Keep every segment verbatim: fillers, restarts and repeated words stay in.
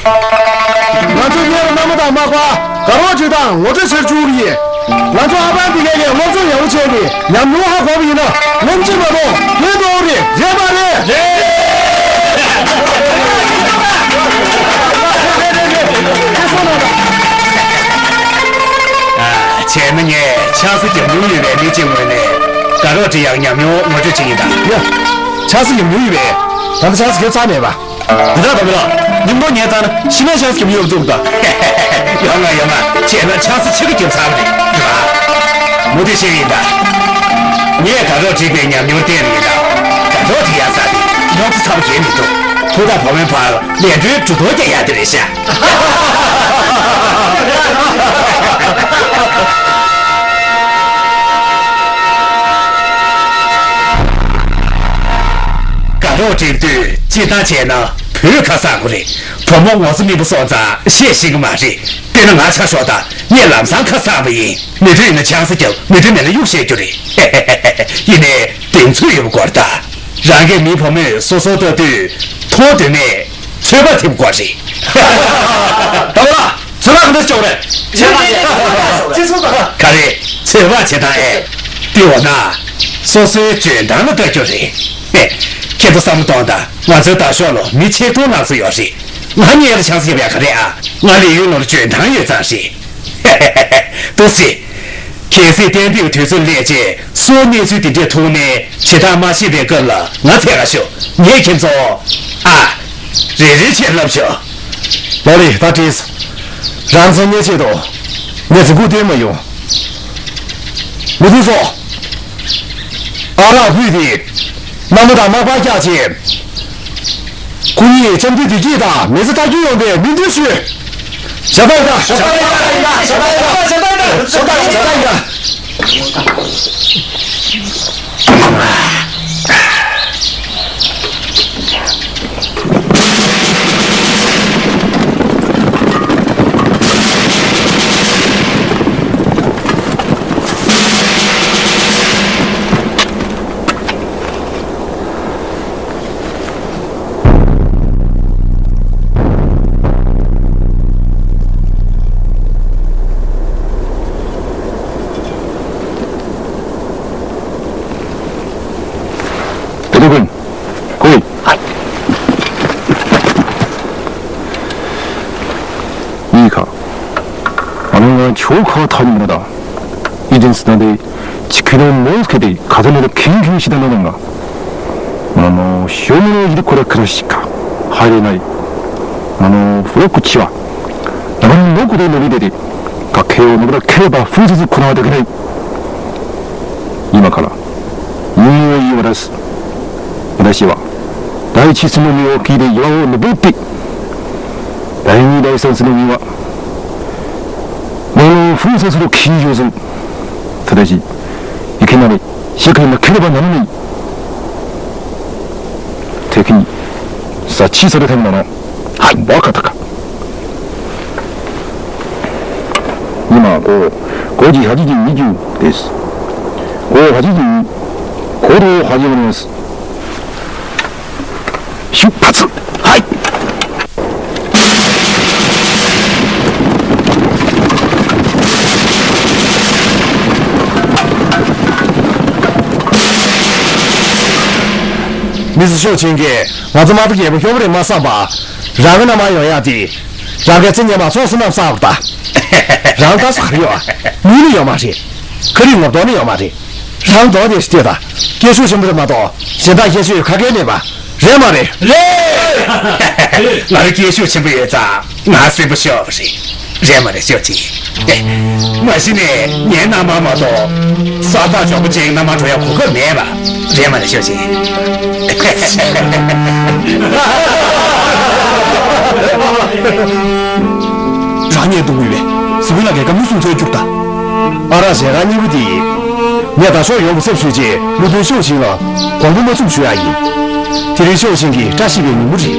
ང་ཚོ་སྔོན་ལ་མནའ་མ་དང་མག་པ་དགའ་རོགས་བྱེད་དང་ངོ་སྤྲོད་བྱེད་བཅུག་གི་ཡིན། ང་ཚོ་ཨ་ཕ་འདི་གས་ཀྱིས་སློབ་སྦྱོང་ཡག་པོ་བྱས་ནས་ཉམས་མྱོང་ཧ་གོ་བ་ཡིན་ན་སློབ་སྤྱི་མ་གཏོགས་ལས་གཏོང་རེད། རེད་མ་རེད། རེད། བྱས་ན་ངས་ཆང་ས་རྒྱབ་མྱོང་ཡོད་པའི་མི་གཅིག་ངོས་ནས་དགའ་རོགས་བྱེད་ཡག་ཉམས་མྱོང་ངོ་སྤྲོད་བྱེད་ཀྱི་ཡིན་ད། ཡ། ཆང་ས་རྒྱབ་མྱོང་ཡོད་པས། ད་ལྟ་ཆང་ས་རྒྱབ་ཚར་མེད་པ། དེ་དག་དམ་པའི་ལགས། མཉམ་དུ་ཉལ་ཚར་ན་ཕྱི་ནས་ཆང་ས་རྒྱབ་ཡོང་འདུག་ད། ཡོང་ང་ཡོང་ང་བྱས་ན་ཆང་ས་ཕྱི་ག་རྒྱབ་ཚར་བ་རེད། རེད་པ། མུ་མཐུད་བཤད་ཡིན་ད། ངས་དགའ་རོགས་བྱེད་པའི་ཉམས་མྱོང་བསྟན་པ་ཡིན་ད། དགའ་རོགས་བྱེད་ཡག་ས་དེ་ཡོངས་སུ་ཚང་བ་གལ་མི་འདུག་ཁོ་དང་བུ་མོའི་བར་ལས་འཕྲོའི་གྲུ་གཏོར་རྒྱག་ཡག་དེ་རེད་ཤག་དགའ་རོགས་སྒྲིག་དུས་སྤྱིར་བཏང་བྱས་ན་བུས་ཁ་གསག་དགོས་རེད། བུ་མོ་ངོ་ཚ་མིན་པ་སོང་ཙང་བཤད་ཤེས་ཀྱི་མ་རེད། དཔེར་ན་ང་ཆ་ཞོག་ད་ངས་ལམ་སང་ཁ་གསག་པ་ཡིན། མི་འགྲོ་ཡིན་ན་ཆང་ས་རྒྱབ། མི་འགྲོ་མེད་ན་གཡུག་བཤད་རྒྱུ་རེད། ཡིན་ནའི་གདེང་ཚོད་ཡོད་པ་དགོས་རེད་ད། རང་གི་མི་བུ་མོས་སོ་སོར་ལྟ་དུས་མཐོང་དོན་མེད། ཚོད་དཔག་ཐེབས་དགོས་རེད། ད་བ་ལ། ཚོད་དཔག་ག་འདྲ་ཞིག་བྱེད་དགོས་རེད། ཁྱེད་ཚོ་དང་། ག་རེ། ཚོད་དཔག་བྱེད་སྟངས་ཨེ། དེ་འོ་ན། སོ་སོའི་འཇོན་ཐང་ལ་ལྟ་རྒྱུ་རེད། ཧེ། ཁྱེད་ཚོ་བསམ་བློ་གཏོང་དང་། ང་ཚོའི་དར་ཤོག་ལ་མི་ཆིག་སྟོང་ལྷག་ཙམ་ཡོད་རེད། ང་གཉིས་ལ་ཆང་ས་རྒྱབ་ཡག་ག་རེ་ཨ། ང་ལས་ཡུན་ནོར་འཇོན་ཐང་ཡོད་ཙང་རེད། ཧེ་ཧེ་ཧེ་ཧེ། ཏོག་ཙི། གལ་སྲིད་གཏན་འབེབས་དུས་ཚོད་སླེབས་རྗེས་སུ་གནས་ཚུལ་འདི་འདྲས་ཐུག་ནས་བྱེད་སྟངས་མ་ཤེས་པའི་སྐབས་ལ་ང་འཚོལ་ག་ཤོག་ངས་ཁྱེད་ཚོ། ཨ། རེ་རེ་བྱས་ལབ་ཤོག་ལོ་ལི་ད་བྲིས། རང་བཙན་གནས་ཆེད་དུ་ངས་འཛིན་ཁུག་སྟོན་མ་ཡོང་། མུ་ཏིག་སོགས། ཨ་རག་ཕུད་དེ། མནའ་མ་དང་མག་པ་བཀྱག་བྱས། སྐུ་ཉིད་ལྕམ་དུས་བདེ་སྐྱིད་དང་མི་ཚེ་མཐའ་འཁྱོལ་ཡོང་བའི་སྨོན་འདུན་ཞུ། ཞབས་ཏོག་ཡིན་ད། ཞབས་ཏོག་ཡིན་ད། ཞབས་ཏོག་ཡིན་ད། ཞབས་ཏོག་ཡིན་ད། དེ་དུ་ཀུན། ཁོ་ཡིན། ཡིན་ཁ། ང་ནི་ང་ཆོ་ཁ་ཐག་ཉེ་མོ་དང་། ཡིད་བཞིན་སི་ཏན་དེ། ཆི་ཁི་རོ་མོ་སི་ཁེ་དེ་ཁ་ཐ་ནི་ར་ཁིང་ཁིང་ཤི་ད་ན་ནང་ང་། ང་ནོ་ཤོ་མོ་ནོ་ཡིད་ཁོ་ར་ཁ་ར་ཤི་ཁ། ཧ་རེ་ན་ཡི། ང་ནོ་ཧྥུ་རོ་ཀུ་ཆི་བ། ང་ནོ་ནོ་ཀུ་དེ་ལོ་རི་དེ་དེ། ད་ཁེ་འོ་ནོ་ར་ཁེ་བ་ཧྥུ་ཙི་ཙི་ཁོ་ན་དེ་ཁེ་ན་ཡི། ཡི་མ་ཁ་ལ། ཡི་ཡི་བ་ར་སི། ཡི་ད་ཤི་བ། ད་ཡི་ཆི་སི་ནོ་མི་འོ་ཀི་དེ་ཡི་བ་འོ་ནོ་བོ་ཏི། ད་ཡི་ནི་ད་ཡི་སན་སི་ནོ་མི་བ། ནོ་ནོ་ཧྥུ་ཙི་ཙི་རོ་ཁི་ཡོ་ཟུ། ད་ད་ཤི། ཡི་ཁེ་ན་རེ། ཤི་ཁེ་ན་ཁེ་ན་བ་ན་ནི། དེ་ཁི། ས་ཆི་ས་རེ་ཐེམ་ན་ནོ། ཧ་བ་ཁ་ཐ་ཁ། ཉི་མ་གོ། གོ་ཇི་ཧ་ཇི་ཇི་ཉི་ཇུ་དེས། གོ་ཧ་ཇི་ཇི། གོ་རོ་ཧ་ཇི་ཝ་ནེས། ཤུ་ཕ་ཚུ། ཧའི། མི་སུ་ཤོག་ཆེན་གྱིས་ང་ཚོ་དམག་སྡེ་རྒྱལ་པོ་ཤོར་བ་རེད་མ་བསམ་པ། རང་གི་མནའ་མ་ཡོང་ཡག་དེ། རང་གི་ཚེ་སྔོན་མ་ཚོགས་སུ་བསྣམས་བསགས་པ་ད། རང་ལྟ་ས་ག་རེ་ཡོད་ཨ། མི་ནི་ཡོད་མ་རེད། ཁ་རིག་ངོ་གདོང་ནི་ཡོད་མ་རེད། རང་མདོག་དེ་ཞིག་ལྟོས་དང་། སྐད་ཤུགས་ཆེན་པོ་རེད་མ་གཏོགས་གཞན་དག་སྐད་ཤུགས་ཁ་སྐད་མེད་པ། རེད་མ་རེད། རེད། ང་རང་སྐད་ཤུགས་ཆེན་པོ་ཡོད་ཙང་ང་སེམས་པ་ཤོར་བ་རེད། རེད་མ་རེད་ཤོག་ཅིག་མ་གཞི་ནས་ངའི་མནའ་མ་མ་གཏོགས་ས་ཐག་ཆོད་པོ་ཅིག་མནའ་མ་འགྲོ་ཡག་གོ་སྐབས་མེད་པ། རེད་མ་རེད་ཤོག་ཅིག་རང་ཉིད་འདུག་མི་བས་སི་བུན་ལ་གས་ཀ་མི་སུན་ཚོད་བཅུག་ད། ཨ་རག་ཞལ་ཁ་གཉིས་པོ་དེ། ངས་ད་ཤོག་ཡོང་གི་ཚབ་ཞུས་རྗེས་བློ་མཐུན་ཤོག་ཆིང་ལ་དགོངས་པ་མ་ཚོམས་ཞུ་ཡག་ཡིན། དེ་རིང་ཤོག་ཆིང་གི་བཀྲ་ཤིས་པའི་ཉིན་མོ་རེད།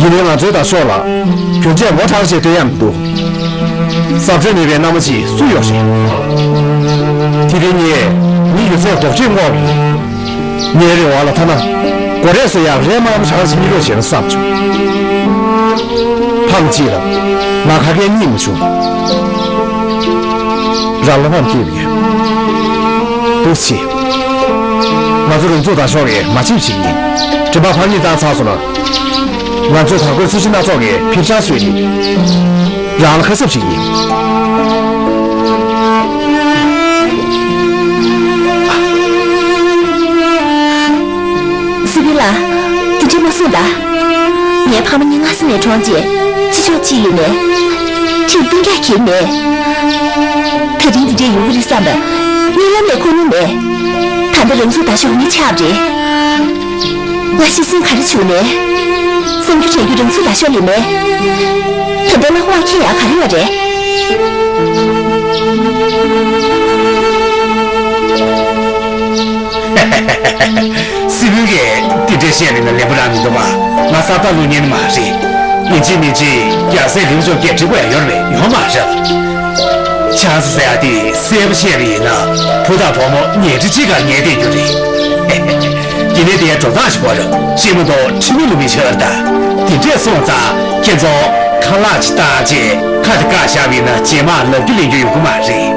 ཡིན་ནའི་ང་ཚོའི་ད་ཤོག་ལ་གྱོན་ཆས་ངོ་དྲག་ཅིག་སྟོན་ཡག་མི་འདུག་བཟའ་སྤྲོད་མེད་པའི་མནའ་མ་ཅིག་སུ་ཡོད་རེད། དེ་རིང་ངས་མི་ཡོད་ཚད་རྡོག་གཅིག་བསྔོགས་པ་ཡིན། ངའི་རེ་བ་ལ་ཐ་ན་སྒོ་རས་སུ་ཡང་རས་དམར་པོ་གྲངས་ཤིག་རྙེད་རོགས་བྱས་ན་བསམ་བྱུང་། ཕམ་གཅིག་ལ་ང་ཁ་སྐད་གཉིས་མ་བྱུང་། རང་ལ་ཕམ་སྐྱེས་པ་ཡོད། འདུག་སེ་བྱེད། ང་ཚོ་རང་ཚུགས་དང་ཤོག་གིས་མ་བྱེད་པ་བྱེད་ཀྱི་ཡིན། དྲན་པ་ཕམ་ཉེས་བཏང་ཚར་སོང་ན། ང་ཚོས་དྲག་པོའི་ཚོས་གཞི་སྣ་ཚོགས་ཀྱིས་ཕེབས་ཤག་བཟོས་ཏེ། རང་ལ་ཁ་གསབ་བྱེད་ཀྱི་ཡིན། སི་བི་ལགས། དེ་འདྲས་མ་གསུངས་ད། ངའི་ཕ་མ་གཉིས་སྔ་ས་ནས་གྲོངས་རྗེས་ཕྱི་ཕྱོགས་གཅིག་ལ་ནས། ཕྱིར་སྤུན་ཀྱག་ཁྱེར་མེད། ད་རིང་འདི་འདྲས་ཡོང་གི་རེད་བསམ་པ་གཉིད་ལམ་ནས་འཁོར་མྱོང་མེད། ད་ལྟ་རང་ཚུགས་དང་ཤོག་ངས་ཆགས་པ་རེད། ང་ཤི་གསོན་ག་རེ་བྱུང་ནས། བསམ་རྒྱུ་དྲན་རྒྱུ་རང་ཚུགས་དང་ཤོག་ལས་མེད། ད་ལྟ་ལ་དབང་ཁྱེད་ཡག་ག་རེ་ཡོད་རེད། སི་བུན་གྱིས་འདི་འདྲས་བཤད་ནས་ན་ལེན་པོ་རང་མི་འདུག་པ། ང་ས་ཐག་ལུ་ཉན་ནི་མ་རེད། ཡིན་གཅིག་མིན་གཅིག་རྒྱལ་སྲས་ལིའུ་ཅོ་གིས་འགྲིག་པ་ཡང་ཡོད་རེད་ཡོད་མ་རེད། ཆང་ས་ཟེར་ཡ་དེ་གསལ་པོ་བཤད་པ་ཡིན་ན་བུ་དང་བུ་མོ་ཉལ་ཁྲི་གཅིག་སྒང་ཉལ་བསྡད་རྒྱུ་རེད། ཡིན་ནའི་དེའི་འགྲོ་སྟངས་ཤིག་གོ་ར་ཅི་མ་གཏོགས་ཁྲིམས་མེད་ལུགས་མེད་ཆགས་ར་ད། དེ་འདྲས་སོང་ཙང་ཁྱེད་ཚོ་ཁ་ལག་ཅིག་བཏང་རྗེས་ཁ་དེ་བཀག་བཞག་པ་ཡིན་ན་རྗེས་མ་ལབ་རྒྱུ་ལེན་རྒྱུ་ཡོང་གི་མ་རེད།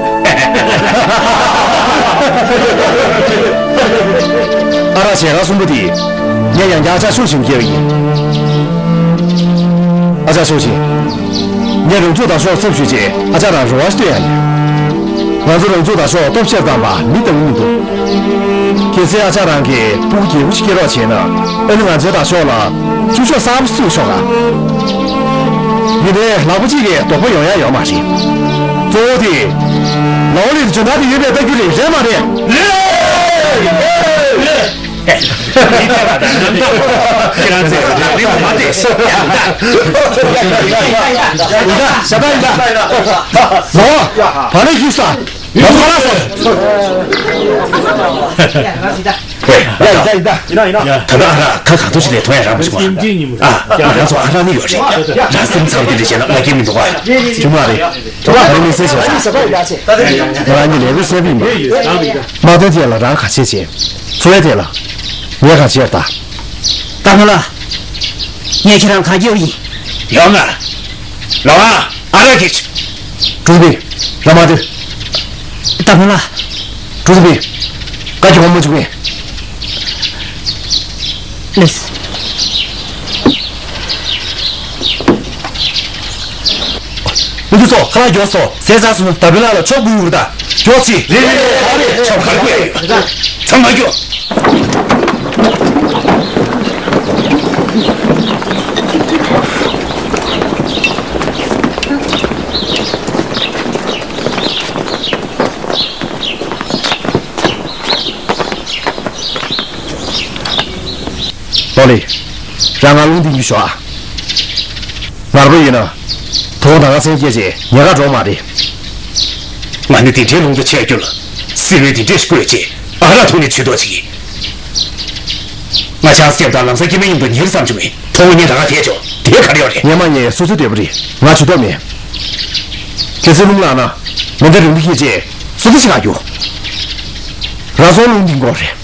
ཨ་རག་ཞལ་ཁ་གསུམ་པོ་དེ་ངས་ཡང་བསྐྱར་ཨ་ཅག་ཤོ་ཞིང་སྐྱེལ་བ་ཡིན། ཨ་ཅག་ཤོ་ཞིང་། ངས་རང་ཚུགས་དང་ཤོག་ཚབ་ཞུས་རྗེས་ཨ་ཅག་རང་རེ་བ་ཞིག་བཏོན་ཡ་ཡིན། ང་ཚོ་རང་ཚུགས་དང་ཤོག་སྟོབས་ཆེར་བཏང་བ་མི་འདང་གི་མི་འདུག་གལ་སྲིད་ཨ་ཅག་རང་གིས་སྤུ་གུ་རྒྱལ་པོ་ཞིག་སྐྱེ་རོགས་བྱས་ན་ཨ་ནི་ང་ཚོའི་དང་ཤོག་ལ་ཆུ་ཤོག་གསར་པ་བཙུགས་ཤོག་ཨ། ཡིན་ནའི་ལག་པ་གཅིག་གིས་རྡོག་པ་ཡོང་ཡ་ཡོད་མ་རེད། གཙོ་བོ་དེ་ལའོ་ལིན་འཇོན་ཐང་དེ་ཡོད་པའི་ལྟ་རྒྱུ་རེད་རེད་མ་རེད། རེད། རེད། ཁྱེད་རང་ཚོས་རང་རིག་པ་མ་བལྟས་ཡག་ད། ཡིན་ད་ཞ་ད་ཡིན་ད། ལོ། བ་ལས་ཞུས་ས། ང་ཚོ་ཁ་ལག་ཟ། ཡིན་ད་ཡིན་ད། ད་ལྟ་ཨ་རག་ཁ་གང་ཐུབ་ཞིག་ལས་ཐོན་ཡ་རག་མ་བྱུང་བ། ཨ། ང་རང་ཚོ་ཨ་རག་ནི་ཡོད་རེད། རང་སེམས་ཚང་དེ་འདྲ་བྱས་ན་ང་སྐྱིད་མི་འདུག་ག་ཅུང་མ་རེད། ད་ལྟ་ཨ་རག་མི་ཟེར་བྱས་ས། ང་རང་གི་ལས་ཀ་གསལ་པོ་ཡིན་པ། དམག་དོན་ཐད་ལ་རང་ག་བྱེད་བྱེད། འཚོ་བའི་ཐད་ལ་ངས་ག་བྱེད་ད། ད་ཕ་ལ། ངས་ཁྱེད་རང་ག་རྒྱབ་ཡིན། ཡོང་ང་། ལོ་ཨ། ཨ་རག་གིས། ཀྲུང་པི། ལ་མ་དུ། ད་ཕ་ལ། ཀྲུང་པི། ཀ་ཁྱོད་མ་བཅུག་གི། ལེས། མི་དུ་སོ་ཁ་ལག་མགྱོགས་སོ་ཟས་ཟ་སོང་ད་བི་ལ་ལ་ཆོག་དགོས་ཡོད་རེད་ད། མགྱོགས་ཚི། རེད་རེད་རེད་རེད། ཆོག་ག་རེ་དགོས་ཡོད། ཚང་མ་མགྱོགས། ལོ་ལི། རང་ང་རླུང་འཐེན་རྒྱུ་ཞོག་ཨ། ངར་པོ་ཡིན་ན། དོ་དགོང་ད་ག་སེང་སྐྱེས་རྗེས་ཉལ་ཁ་འགྲོ་མ་རེད། ང་ནི་དེ་འདྲའི་ལུང་དུ་ཆས་རྒྱུ་ལ། སི་ལུས་དེ་འདྲས་ཤིག་བསྐོས་རྗེས་ཨ་རག་འཐུང་ནས་ཇུས་གཏོགས་བྱེད་ཀྱི། ང་ཆང་ས་བརྒྱབ་དང་ལམ་སང་སྐྱེ་དམན་མཉམ་དུ་ཉལ་བསམ་བྱུང་བས་ཐོག་མ་ཉལ་ད་ག་དེད་ཆོག་དེ་ག་རེ་ཡོད་རེད། ཉལ་མ་ཉལ་སོ་སོའི་འདོད་པ་རེད། ང་ཇུས་གཏོགས་མེད། གལ་སྲིད་རླུང་ལངས་ན་མེ་མདའ་རིང་པོ་འཁྱེར་རྗེས་སོ་ཏི་ཞིག་ག་རྒྱུག་རང་སྲོག་རླུང་འདི་འགོག་རེད།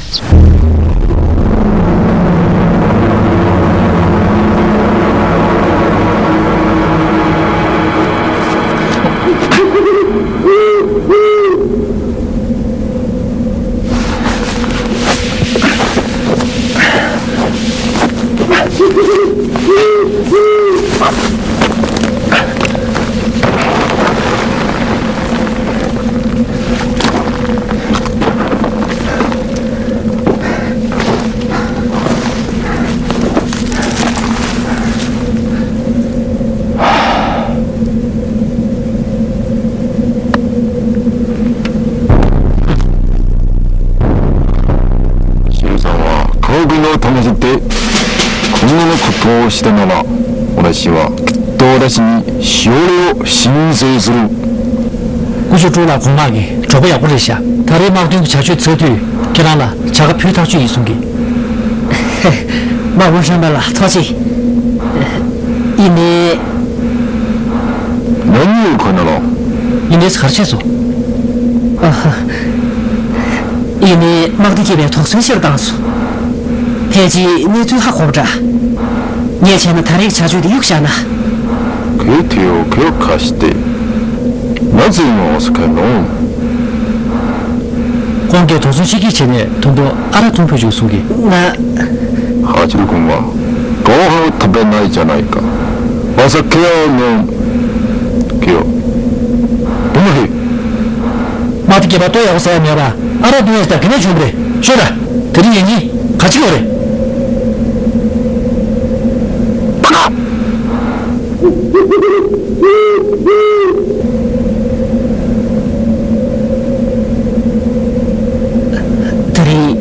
ཤིང་ཚང་བ་ཁོ་གི་ནོ་ཐང་ཞིག་སྟེ། ཁོང་ནི་ཁོ་ཐོ་ཞིག་ཏུ་ནོ་ལ། ཨོ་ལ་ཤི་བ་ཏོ་ར་ཤི་ནི་ཤི་ཡོ་རེ་ཡོ་ཤིང་ཟེ་ཟུ་རུ། ཀུ་ཤུ་ཀྲུང་ལ་གོང་དམག་གིས་གྲོགས་པོ་ཡག་པོ་རེད་ཤག་ད་རེས་དམག་དོན་གྱི་བྱ་སྤྱོད་ཚར་དུས་ཁྱེད་རང་ལ་བྱ་དགའ་ཕུལ་ཐག་ཆོད་ཡིན་གསུང་གི། དམག་དཔོན་ཧྲན་པ་ལགས་ཐུགས་རྗེ་ཆེ། ཡིན་ནའི། ནོ་ཉིའུ་ཁོ་ན་ལོ། ཡིན་ནའི་གར་ཆེ་སོ། ཨ་ཧ། ཡིན་ནའི་དམག་སྡེ་བརྒྱད་པའི་དོགས་ཟོན་ཆེ་རུ་བཏང་སོང་། ཕལ་ཆེར་གནས་ཚུལ་ཧ་གོ་བ་འདྲ། ངས་བྱས་ན་ད་རེས་བྱ་སྤྱོད་དེ་གཡུག་བཞག་ན། ཁོས་ཐེའོ་ཁོའི་ཁ་ཤི་སྟེ། ང་ཚོའི་ངོ་སུ་ཁ་ནོ། ཁོང་གིས་དོགས་ཟོན་ཤེས་ཀྱི་བྱས་ནས་དུམ་བུ་ཨ་ར་ཐུང་ཕུ་བཅུག་གསུང་གི། ང་། ཧ་ཅང་གོང་མ། ཀའོ་ཧའོ་ཐུབ་པའི་ན་ཡི་ཅ་ན་ཡི་ཀ། བ་ས་ཁེའོ་ནོ། ཁེའོ། བུ་མོ་ཧི། མ་ཏི་སྐྱེས་པ་ལྟོ་ཡག་པོ་ཟ་ཡ་མེད་པ། ཨ་ར་བཏུང་ཡ་ཟེར་ག་ནས་བྱུང་བ་རེད། ཤོད་ད། དེ་རིང་ཡིན་གཉིས་ག་ཅི་ཡོད་རེད། ཕ་ག་དེ་རིང་།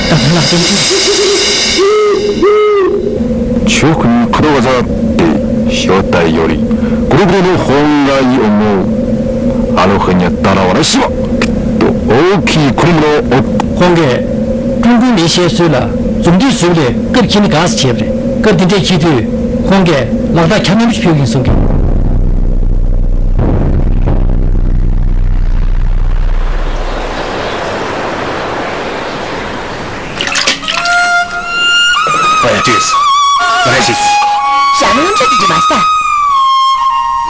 ད་ཕན་ལགས་བསྟན་ཆོས། ཆོས་ཀུན་ཁུར་བ་ཟ་དེ་ཞོ་ད་ཡོ་རི་གུ་རུ་གུ་རུ་ཧོང་ག་ཡི་ཨོ་མོ། ཨ་ལོ་ཧི་ཉ་ད་ར་བ་ར་ཤི་བ། ཏོ་ཨོ་ཁི་ཁུར་མོ་ཨོ། ཁོང་གིས་ཀྲུང་གོའི་མི་ཤེས་སྲོལ་ལ་འཛུམ་དུས་ཟུག་ལས་སྐབས་ཁྱི་ནི་ག་ས་བྱས་པ་རེད། སྐབས་དེ་འདྲས་ཁྱི་དུས་ཁོང་གིས་ལག་རྟགས་ཁྱབ་མཉམ་ཞིག་ཕུལ་གིན་སོང་གི། ཨ་ཡ་ཏིས། ཨ་ཡ་ཏིས། ཞྭ་མོ་ཡོངས་ཁྱབ་ཀྱི་འདྲི་མ་ས།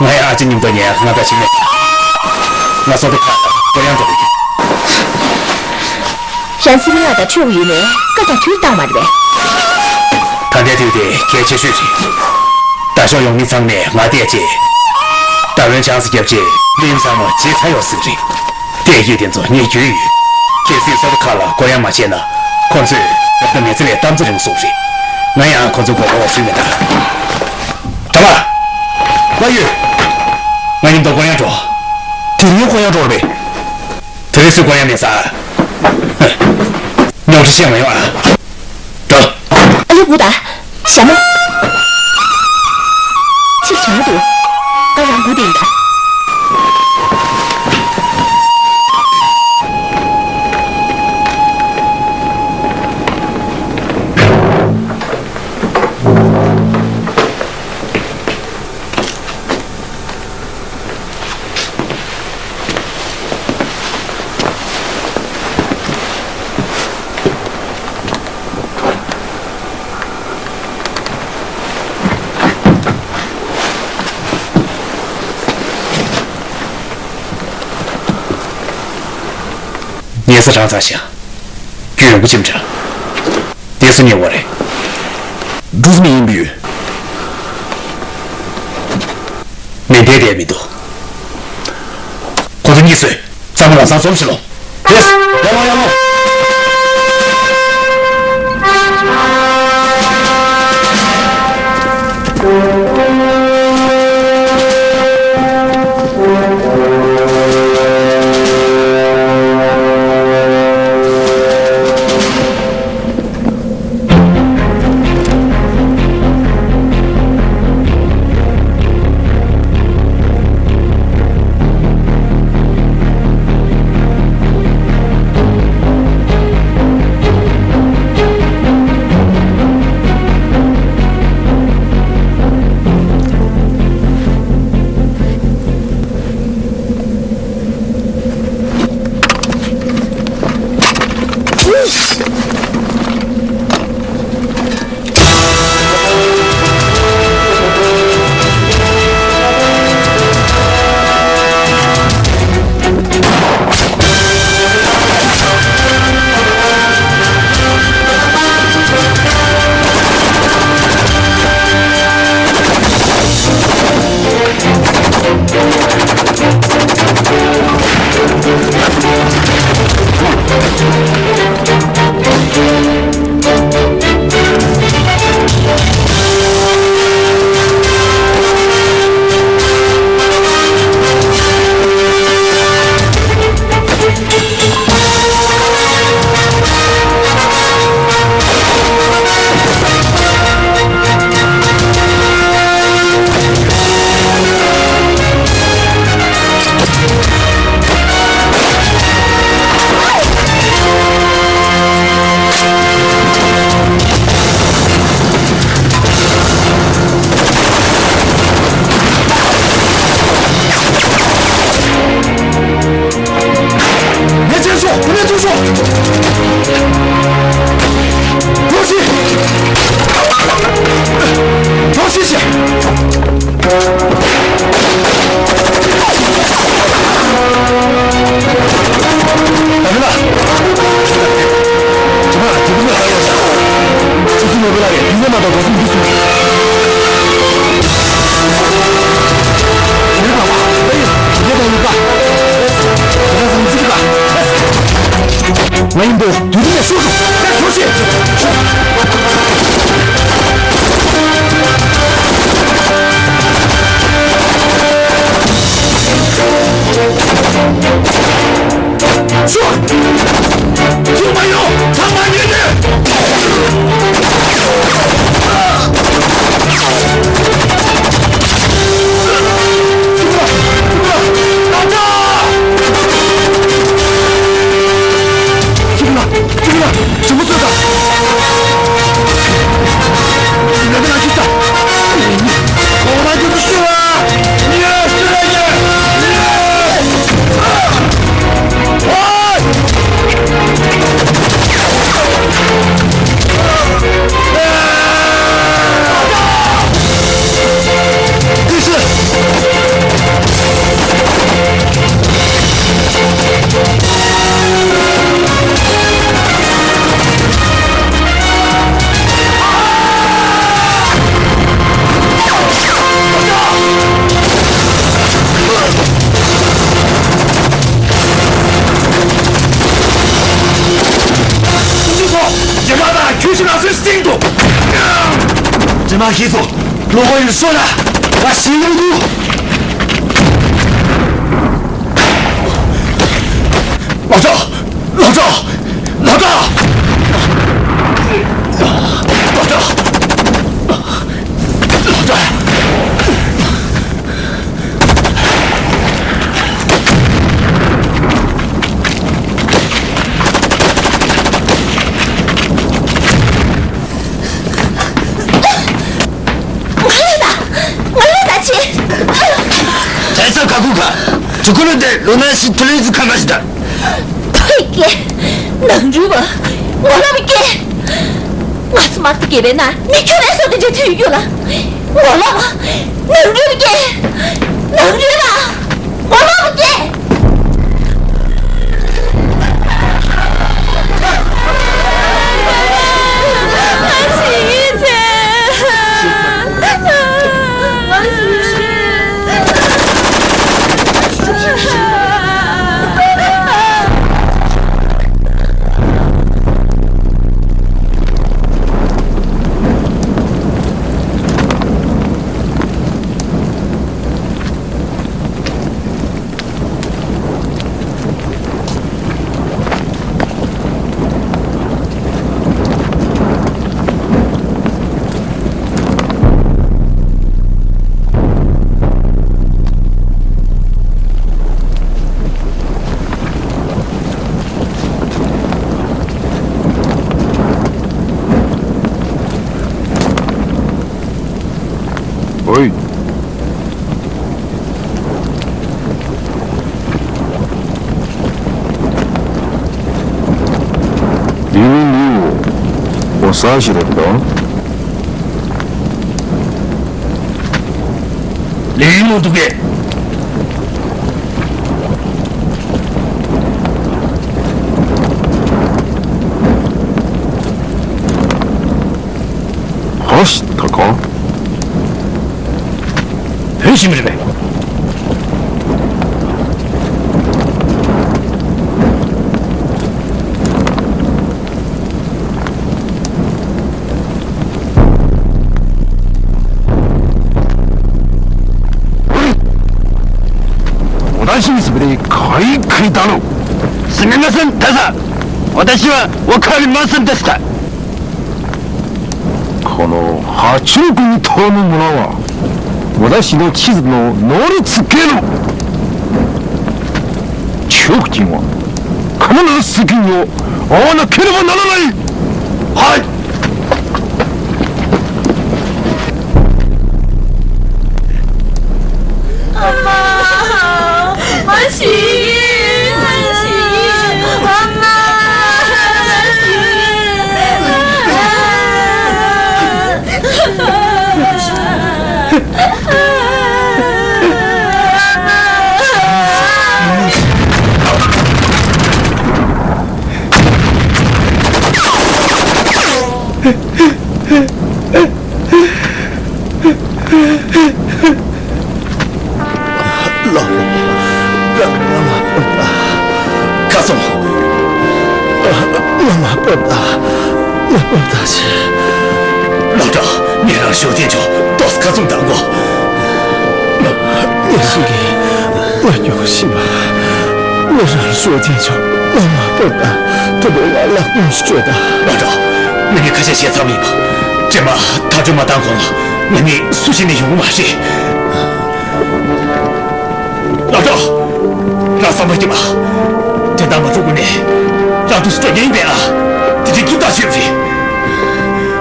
ང་ཡང་ཨ་ཅེ་མཉམ་དུ་ཉལ་ང་ད་ཕྱིན་ནས། ང་སོ་ཏི་ཁ་ལ་གོ་ཡང་འགྲོ་གི། ཞན་སི་རི་ཡ་དང་ཆོས་ཡིན་ནས་སྐབས་དང་དུས་བཏང་མ་རེད་པས། ད་ལྟའི་དུས་དེ་གལ་ཆེ་ཤོས་རེད། ད་ཤོག་ཡོང་མི་ཚང་མས་ང་བལྟས་རྗེས། ད་ལོན་ཆང་ས་བརྒྱབ་རྗེས་གླིང་ཚང་མ་བརྗེད་ཚར་ཡོད་ཟིག་རེད། དེ་ཡིས་དེ་ཚོ་ངས་རྒྱུས་ཡོད། གལ་སྲིད་སོ་ཏི་ཁ་ལ་གོ་ཡང་མ་བྱས་ན། ཁོ་ཚོས་རབ་ཏུ་མི་ཚེ་ལས་གཏམ་ཚེ་རིང་སོང་རེད། ང་ཡང་ཁོ་ཚོ་མགོ་སྐོར་བ་སུས་མེད་ད། གྲྭ་པ། བླ་ཡོད། ང་མཉམ་དུ་གོ་ཡང་འགྲོ། དེ་རིང་གོ་ཡང་འགྲོ་རེད་པས། དེ་རིང་སུས་གོ་ཡང་མེད་ས། རྙོག་དྲ་བཤད་མ་ཡོང་ཨ། འགྲོ། ཨ་ལེ་བུ་ད། ཞྭ་མོ། ཕྱིར་བྱང་དུ། ད་རང་བུ་དེ་ཡིན་ད། ཉལ་ས་གྲང་ཚར་ཤག་རྒྱུས་ཡོང་གི་ཅིམ་འདྲ། དེ་སུ་ཉེ་བ་རེད། འབྲུག་མི་ཡིན་པའི། མེ་མདའ་དེ་མི་འདུག་ཁོ་ཚོ་གཉིས་སུ་གཙང་མ་ལམ་སང་འཛོམས་ཤིག་ལོ། ཡེས། ཡ་ལོ་ཡ་ལོ། དྲི་མ་ཤེས་སོང་། ལོག་གོ་ཡིན་ཤོད་ལ། ང་ཤེས་ཀྱི་མི་འདུག་ལགས་སོ། ལགས་སོ། ལགས་སོ། ལགས་སོ། ལགས་སོ། ང་ལ་ད། ང་ལ་ད་ཅི། བྲེལ་ས་ག་གུ་ག་ཅི་ཁུ་ལོ་དེ་ལོ་ན་ཤི་ཐུ་ལེ་ཟི་ཁ་ཁ་ཤི་ད། ཕ་གི། ནང་རུལ་བ། ངོ་ལོག་པ་སྐྱེས། ང་ཚོ་དམག་སྡེ་བརྒྱད་པའི་ནང་མི་ཁྱོད་རའི་སྲོག་དེ་འདྲ་ཐོན་ཡོད་ལ། ངོ་ལོག་པ། ནང་རུལ་བ་སྐྱེས། ནང་རུལ་བ། ངོ་ལོག་པ་སྐྱེས། ཨོའི། ལིའུ་ལིའུ། འོ་ས་ཞིག་རེད་དོ། ལིའུ་མོ་འདུག་གས། ཧོ་ཤི་ད་གོ། བོད་ཞིག་མི་རེད་པས།私にそれでかいかいだろう。すみません、どうぞ。私はわかりませんでした。この爬虫類に問うものは、私の地図の能力系の。中国人は必ず責任を負わなければならない。はい。阿妈，我去，我去，阿妈，我去。 ལགས་སོ། བླ་མ་སྤོབས་ད། ཁ་སོང་། བླ་མ་སྤོབས་ད། བླ་མ་སྤོབས་ད་ཆེ། ལགས་སོ། ངས་རང་ཞོགས་ཐེངས་ཆོག་ཏོག་ཁ་སོང་དང་གོ། ངས་ཤི་གི། ང་མྱུ་གུ་ཤི་མ། ངས་རང་ཞོགས་ཐེངས་ཆོག་བླ་མ་སྤོབས་ད། ཐུབ་པའི་ང་ལ་དངོས་སུ་སྤྲོད་ད། ལགས་སོ། ངས་ངས་ཁ་ཤས་བཤད་ཚར་བ་ཡིན་པ། ཅེ་མ་ཐག་གཅོད་མ་བཏང་གོང་ལ་ང་ནི་སུ་ཞིག་ནས་ཡོང་གི་མ་རེད། ལགས་སོ། རང་བསམ་པ་སྐྱིད་པ། དེ་ལྟར་མ་འགྲོ་དགོས་ནས། རང་དུ་སྤྲོད་ཉན་པས་ཨ། དེ་འདྲའི་སྐྱིད་ཐག་ཆོད་རེད།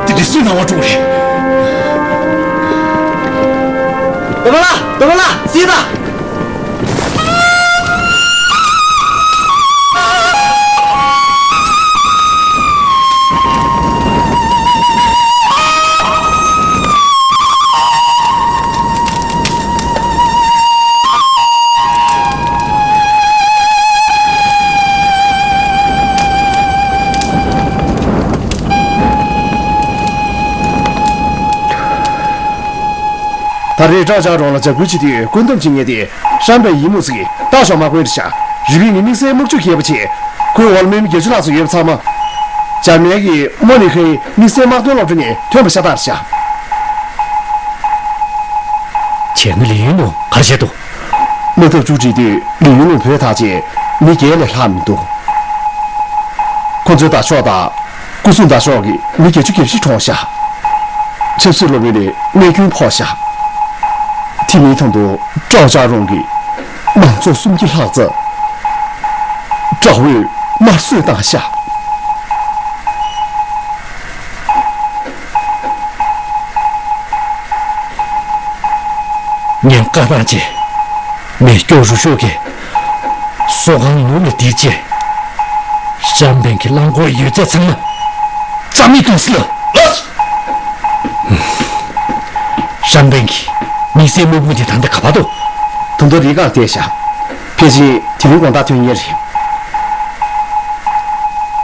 དེ་འདྲའི་སུན་སྣང་བ་འགྲོ་རེད། རྡོ་མ་ལགས། རྡོ་མ་ལགས། སྲིད་ད། ད་རེས་སྐྲག་ཆག་རོགས་ལ་འཇབ་རྒོལ་བྱེད་དུས་བཀོད་འདོམས་བྱེད་མཁན་དེ་ཧྲན་པའི་ཡིན་མོ་ཟིག་ལྟ་ཞོག་མ་བཀོད་འདྲི་བྱ། རི་བོའི་ངའི་དམིགས་བསལ་དམག་ཇུས་མཁས་པ་བྱས། ཁོའི་འོག་ལ་མི་མི་བརྒྱད་ཅུ་ལྷག་ཙམ་ཡོད་པ་ཚང་མ། འཇར་མན་གྱི་མོ་ནི་ཁའི་དམིགས་བསལ་དམག་དོན་སློབ་གྲྭ་ནས་ཐོན་པ་ཤ་སྟག་རེད་ཤག་བྱས་ན་ལི་ཡུན་ལུང་ག་རེ་བྱས་འདུག་དམག་འཐབ་མཇུག་སྒྲིལ་དུས་ལི་ཡུན་ལུང་བུད་ཐག་བཅད། མི་བརྒྱད་ལས་ལྷག་མི་འདུག་ཁོ་ཚོའི་དར་ཤོག་དང་སྐུ་སྲུང་དར་ཤོག་གིས་མི་བརྒྱད་ཅུ་གྱ་བཞི་གྲོངས་ཤག་ཆབ་སྲིད་སློབ་གཉེར་ནས་རྨས་སྐྱོན་ཕོག་ཤག་དེ་མིན་དང་དུ་ཀྲའོ་ཅཱ་རུང་གིས་མང་ཚོགས་སུམ་བརྒྱ་ལྷག་ཙམ་དགྲ་བོས་དམར་གསོད་བཏང་ཤག་ངས་བཀའ་བཏང་རྗེས། མེ་སྒྱོགས་རུ་ཤོག་གིས་བསོད་སྒང་ནུབ་ལ་དེད་རྗེས། ཧྲན་པེན་གྱི་རླངས་འཁོར་ཡོད་ཚད་ཚང་མ་རྩ་མེད་གཏོང་སྲིད་ལ། ཧྲན་པེན་གྱི་དམིགས་བསལ་དམག་དཔུང་དེ་ད་ལྟ་ག་པར་འདུག་ད་དུང་རི་སྒང་བསྡད་ཤག་ཕལ་ཆེར་དེ་རིང་དགོང་དག་ཐོན་ངེས་རེད།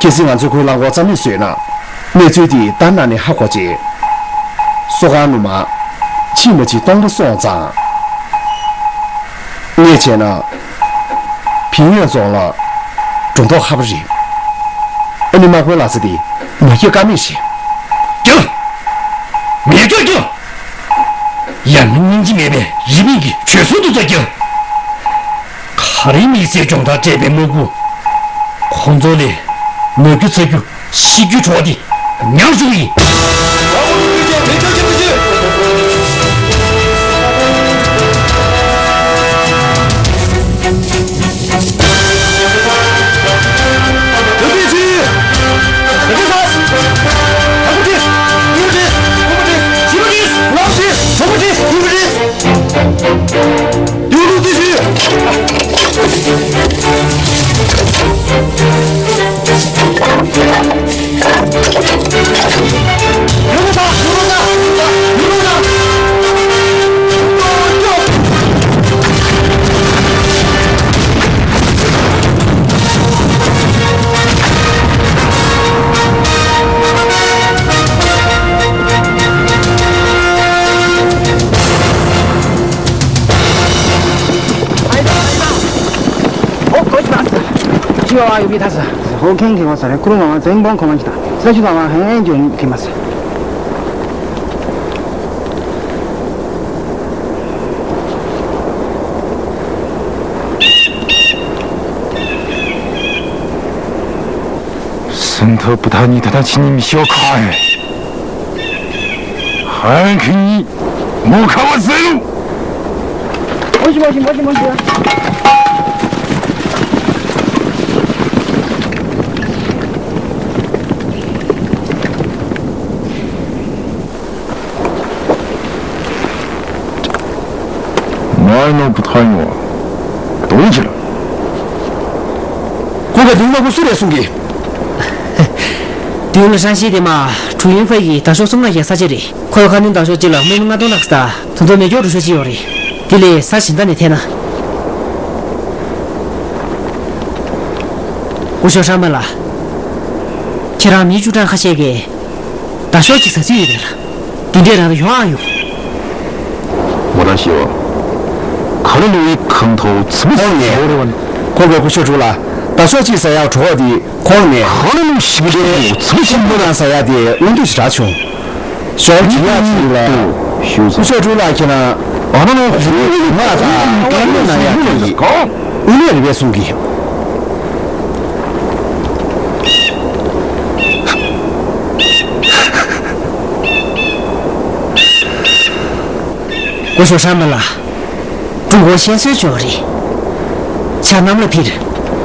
གལ་སྲིད་ང་ཚོས་ཁོའི་རླངས་འཁོར་རྩ་མེད་བཟོས་ན། གནས་ཚུལ་དེ་ལྟར་སྣང་ནས་ཧ་གོ་རྗེས། བསོད་སྒང་ནུབ་མ་ཕྱིན་མ་ཕྱིན་སྟོང་པ་སོང་ཙང་། ངས་བྱས་ན། ཕིན་ཡོན་རྫོང་ལ་འགྲོ་མདོག་ཁ་པོ་རེད། ཨ་ནི་དམག་དཔོན་ལགས་ཚོ་དེ་མ་སྐྱོབ་ཀ་མེད་རེད། རྒྱག་མེ་སྒྱོགས་རྒྱག་ཡང་ན་སྙིང་རྗེ་མེད་པའི་རི་པིན་གྱི་བྱོལ་སོང་དུ་ཚོ་རྒྱག་ག་རེ་དམིགས་བསལ་སྦྱོང་བརྡར་སྤྲད་པའི་དམག་དཔུང་། ཁོང་ཚོ་ལས་ནོར་རྒྱུ་ཚ་རྒྱུ་ཤི་རྒྱུ་གྲོགས་དེ་ཉག་གཅིག་ཡིན། ཨོ་གོ་ཅི་ད་སི། ཅི་ཡོ་ཨ་ཡོ་བི་ད་སི། ཧོ་ཁེང་གི་ཧོ་ས་རེ་ཁུ་རུ་མ་མ་ཙེང་བོང་ཁོ་མ་ཅི་ད། ས་ཆུ་ད་མ་ཧེང་ཨེན་ཇོ་ནི་ཁི་མ་སི། སུན་ཐོ་བུ་ཐ་ནི་ད་ད་ཆི་ནི་མི་ཤོ་ཁ་ཧེ། ཧན་ཁི་ནི་མོ་ཁ་བ་ཟེ་ལུ། མོ་ཤི་མོ་ཤི་མོ་ཤི་མོ་ཤི། མ་ནོར་བུ་ཐ་ཡོང་བ་དོན་ཅི་ལ། ཁོ་ག་དུང་ལ་ཁོ་སུ་རེད་གསུང་གི། དུང་ལ་ཧྲན་ཤི་དེ་མ་ཁྲུ་ཡུན་ཧྥེ་ཡི་དར་ཤོག་གསུམ་ལ་ཡ་ས་ཆ་རེད། ཁོ་ཁ་ནུན་དར་ཤོག་གཅིག་ལ་དམག་མི་ལྔ་སྟོང་ལྷག་ཙམ་དང་ད་དུང་མེ་སྒྱོགས་རུ་ཤོག་གཅིག་ཡོད་རེད། དེ་ལས་ས་གཞན་དག་ནས་ཐད་ན། སྐུ་ཞབས་ཧྲན་མ་ལགས། ཁྱེད་རང་མི་བཅུ་གྲངས་ཁ་ཤས་ཀྱིས་དར་ཤོག་གཅིག་ཟ་རྩིས་ཡོད་པས་ལ། དེ་འདྲས་རང་ཡོང་ཨ་ཡོང་། མོ་རང་ཤི་བ། ཁ་ལ་ལོ་ཡི་ཁང་ཐོག་ཚི་མི་ཁོང་ནས་ཁོང་གི་སྐུ་ཞབས་དྲུག་ལ་དར་ཤོག་གཅིག་ཟ་ཡག་གྲོགས་དེ་ཁོང་ནས་ཁ་ལ་ལོ་ཤི་བ་ཚི་མི་ཤི་མོ་རང་ཟ་ཡག་དེ་མངོན་འདོད་ཞེ་དྲག་བྱུང་། ཞོར་དེ་ཡག་ཅིག་ལ་སྐུ་ཞབས་དྲུག་ལ་ཁྱེད་རང་ཨ་ནོ་ལོ་ཤི་བ་ང་དང་ཀ་མེད་ན་ཡག་གི་དངོས་གནས་རེད་པས་གསུང་གི། སྐུ་ཞབས་ཧྲན་མ་ལགས། ཀྲུང་གོ་བཤད་སྲོལ་ཅིག་ཡོད་རེད། ཆར་གནམ་ལ་འཕིར།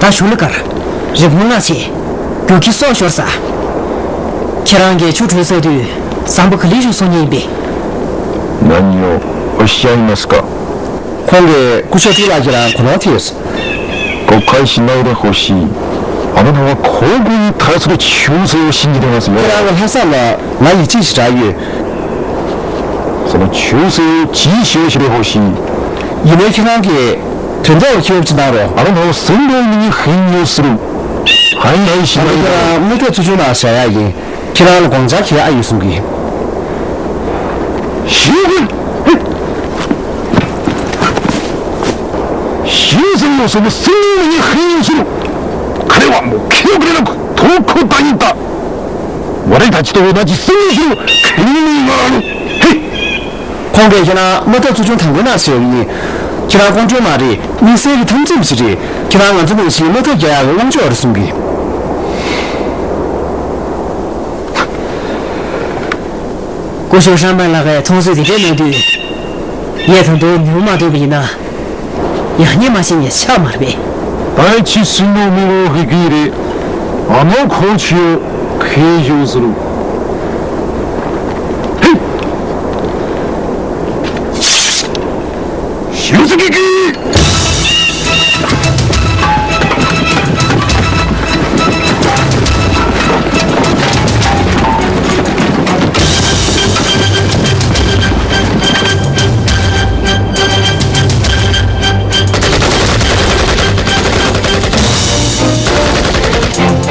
ད་ཞུ་ལ་དཀར། རི་བོང་ལ་ཆེ། རྒྱུག་ཁྱི་སྲོག་ཤོར་ས། ཁྱེད་རང་གིས་ཆུ་བྲོས་ཚར་དུས་ཟམ་པ་ག་ལེར་ཞིག་བཟོ་མཁན་ཡིན་པས།何をおっしゃいますか。 ཁོང་གིས་སྐུ་ཞབས་ཀྲུའུ་ལགས་ཁྱེད་རང་གོ་ནོར་ཐེབས།誤解しないでほしい。あなたは考古に対する忠誠を信じていますよ。ཁྱེད་རང་གི་ལྷག་བསམ་ལ་ང་ཡིད་ཆེས་ཞེ་དྲག་ཡོད། その忠誠を自意識してほしい。 ཡིན་ནའི་ཁྱེད་རང་གིས་དོན་དག་ལ་ཁྱེད་ཀྱིས་གནང་རོགས། あなたは占領軍に編入する。反対しないで。 ཁྱེད་རང་དམག་འཐབ་ཚོ་ཆུང་ནང་བཞག་ཡག་ཡིན། ཁྱེད་རང་ལ་དགོངས་འཆར་གང་ཡང་ཡོད་གསུང་གི། 将軍。終戦をそのすぐに編入する。彼はもう記憶になく投降隊員だ。我让他去偷那几十年后，肯定能拿了。嘿， ཁོང་གིས་ཁྱེད་རང་དམག་འཐབ་ཚོ་ཆུང་དང་པོའི་ནང་ཞུགས་ཡིན། ཁྱེད་རང་ཀོང་ཀྲོའུ་མ་རེད། དམིགས་བསལ་གྱི་འཐབ་འཛིང་ཞིག་རེད། ཁྱེད་རང་ང་ཚོ་ནང་བཞིན་དམག་འཐབ་རྒྱག་ཡག་གི་དབང་ཆ་ཡོད་རེད་གསུང་གི། སྐུ་ཞབས་ཧྲན་པན་ལགས་ཀྱིས་མཐོང་ཚུལ་དེ་འདྲ་གནང་དུས། ངས་ད་དུང་ཉོན་མ་ཐུབ་པ་ཡིན་ན། ཡག་ཉེས་མ་ཤེས་ཉེས་ཆགས་མ་རེད་པས། ད་ཕྱི་སྲིད་ལུགས་མི་རོ་ཧི་གི་རེད། ཨ་མ་ཁོ་ཆུ་ཁེ་ཞོ་སི་རུ། ཧི། ཞོ་སི་གི་གི།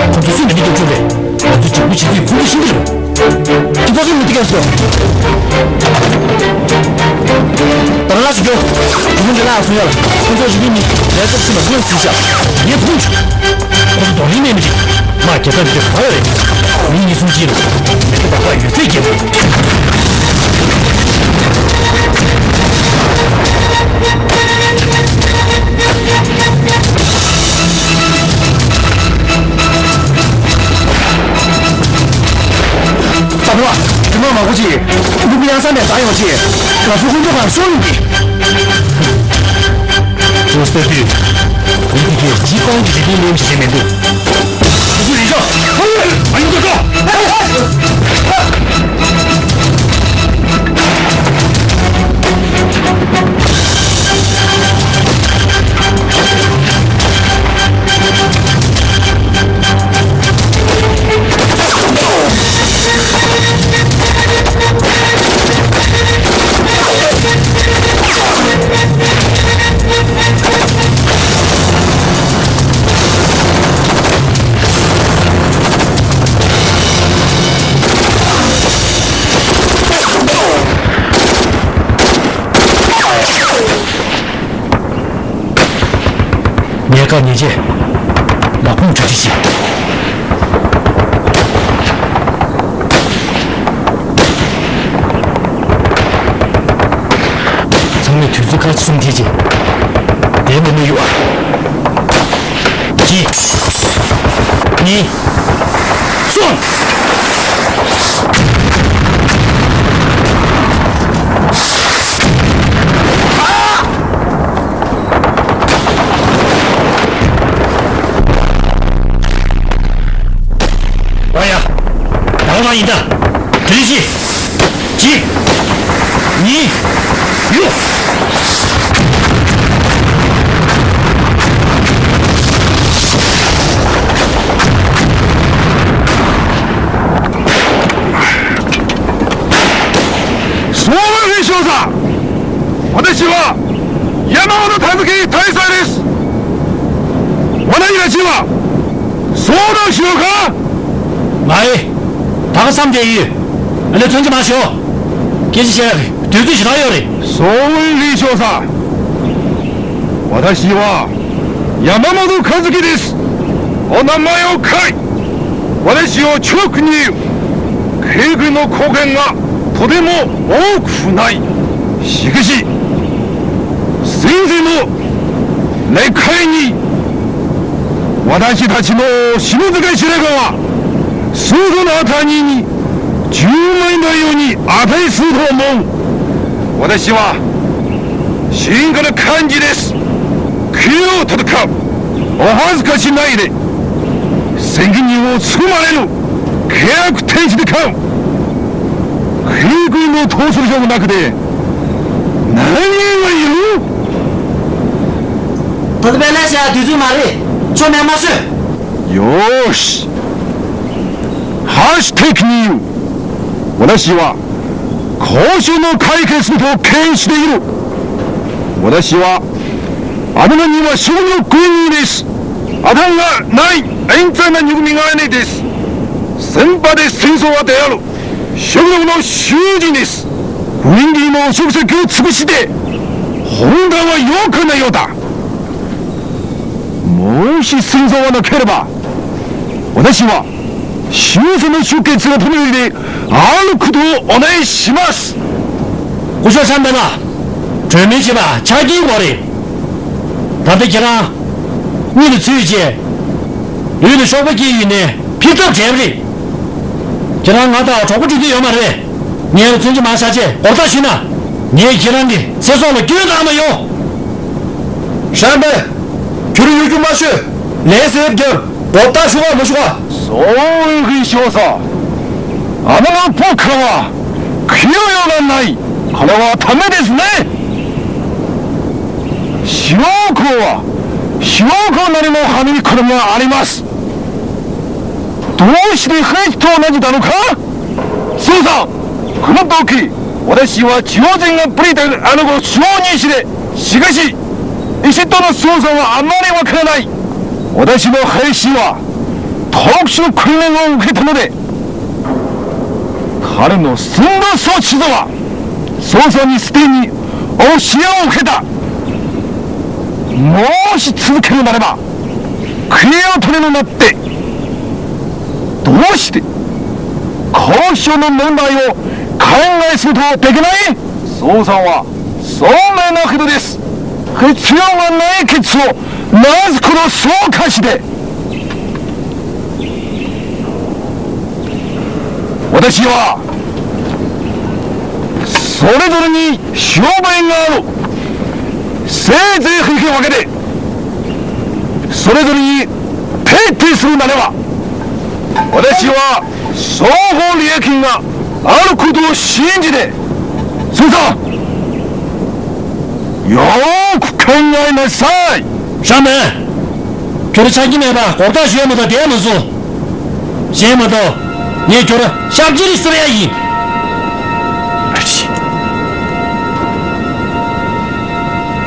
ཁོ་ཚོ་སུས་མི་འདི་སྐྱོབ་བཅུག་རེད། ང་ཚོ་འཇབ་རྒོལ་བྱེད་དུས་ཁོང་ཚོ་ཤི་གི་རེད། ཁྱེད་ཚོ་སུས་མི་འདི་སྐྱོབ་སོང་། ད་རང་ལ་ཞིག་སྐྱོབ། དེ་མིན་འདི་ལ་སོང་ཡ་ལ་ཁོ་ཚོ་རིག་གི་མི་ལས་ཚབ་ཕྱིན་པ་ཁོས་ཟིན་ཤག་ངས་མཐོང་བྱུང་། ཁོ་ཚོ་གདོང་ལེན་གནས་མི་འགྲིག་མ་རྒྱལ་ཁམས་འདི་ག་ཡོད་རེད། མི་གཉིས་གསུམ་གཅིག་ལ་མི་ཁོ་བ་ཁ་ཡོད་ཚད་རྒྱལ་པོ། ད་བུ་བ། དེ་མ་མང་པོ་ཅིག་ལུག་གཡང་ས་ནས་འཛག་ཡོང་ཅིག་ང་ཚོ་དཀོན་མཆོག་གང་ཤོར་ཡིན་གྱི། ཅོ་སྟེ་དུས། མི་དེ་གས་སྤྱི་སྤང་གི་རིག་པའི་གནས་ཤིག་རེད་མི་འདུག་ཁོ་ཚོ་རེ་ཤོག་ཨ་ཡོད། ཨ་ཡོད་ཀྱི་ཀ་ཉེན་ཁ་ཉེན་ཆེ། ལག་ཁུངས་གྲ་སྒྲིག་བྱེད། ཚང་མས་དུས་ཚོད་ཁ་གསུམ་དེ་རྗེས་དེའི་ནང་མི་ཡོད་ཨ། གཅིག་གཉིས། གསུམ། ཨ་ཡ། ད་ག་རང་ཡིན་ད། དྲིལ་ཞིག་གཅིག་གཉིས། ཡོ། གསོ་བ་རིན་ཤོག་ས།私は山本和樹大佐です。私は相談しようか。 ང་ཨེ། ད་ག་བསམ་བསྡད་ཡོད། ཨ་ལས་ཚོན་གྱི་མ་ཤོག་སྐད་ཆ་བཤད་ཡག་གི་དུས་ཚོད་ཞེ་དྲག་ཡོད་རེད། 所谓李少佐，私は山本和樹です。お名前を書い。私を直に言う。警軍の貢献がとても多くない。しかし、先生の ใน会に私たちの篠塚白川は、その辺りにじゅうまんのように与えすると思う。私は、進化の感じです。国を戦う。お恥ずかしないで。責任をつくまれる。契約天使で買う。兵軍の統率力なくて、何を言う ད་ལྟ་དཔེ་ལས་བྱ་དུས་ཚོད་མ་རེད། ཆོ་མེད་མ་བཟོས། よし。箸的に言う。私は交渉の解決と見している。私はあなたには勝利の国にです。あだがない。演奏の憎みがないです。先輩で戦争は出会う。 食料の囚人です。軍人の職責を尽くして、本当は良くないようだ。もし戦争がなければ、私は ཞུ་ཟེར་ན་ཞུ་གི་ཚུལ་ཕུ་མི་རེད། ཨ་ལུ་ཁུ་ཐུ་ཨོ་ནའི་ཤི་མ་སི། སྐུ་ཞབས་ཆང་བན་ལ། གྲོས་མོལ་བྱེད་པ་ཆ་རྐྱེན་དགོས་རེད། ད་ལྟ་ཁྱེད་རང་། གཉིད་ལ་ཚུད་རྗེས། ལུས་ལ་གཤོག་པ་སྐྱེས་ཡོད་ནས་ཕེབས་ཐབས་བྲལ་བ་རེད། ཁྱེད་རང་ང་དང་གྲོགས་པོ་འགྲིག་གི་ཡོད་མ་རེད། ངས་ལ་མཚོན་གྱི་མ་བྱ་ཆེ་སྒོར་རྟགས་ཞུས་ན། ངས་ཁྱེད་རང་གི་ཚེ་སྲོག་ལ་སྐྱོན་བཏང་ན་ཡོང་། ཧྲན་པེ། ཁྱོད་རང་གཡོ་སྒྱུ་མ་ཤོད། ལན་ཟེར་རྒྱབ། སྒོར་རྟགས་ཞུ་ག་མ་ཞུ་ག་སོ་འོས་གི་ཤོག་ས། あの子は器用ようがない。これはダメですね。 白子は白子なりの花に好みがあります。 どうして兵士と同じなのか。孫さん、この時、私は中央人がプリであの子を承認して、しかし、石との操作はあまりわからない。私の兵士は、特殊訓練を受けたので、彼の寸法装置とは、操作にすでに教えを受けた。もし続けるならば、 クリアを取るのだって。どうして交渉の問題を考えするとできない。 孫さんはそんなようなことです。必要がない決をなぜこのそうかして。 私はそれぞれに障害がある。せいぜい振り分けて、それぞれに徹底するならば、私は双方利益があることを信じて、スーさん、よく考えなさい。 ཧྲ་མེན། ཁྱོད་ཆ་རྒྱུས་མེད་པ་གོག་ཐག་ཞུས་མ་གཏོགས་བསྡད་མ་སོང་། གཞན་མ་གཏོགས་ངས་ཁྱོད་ཤབ་ཅི་རིགས་ཟེར་ཡ་ཡིན། ཨ་ཙི།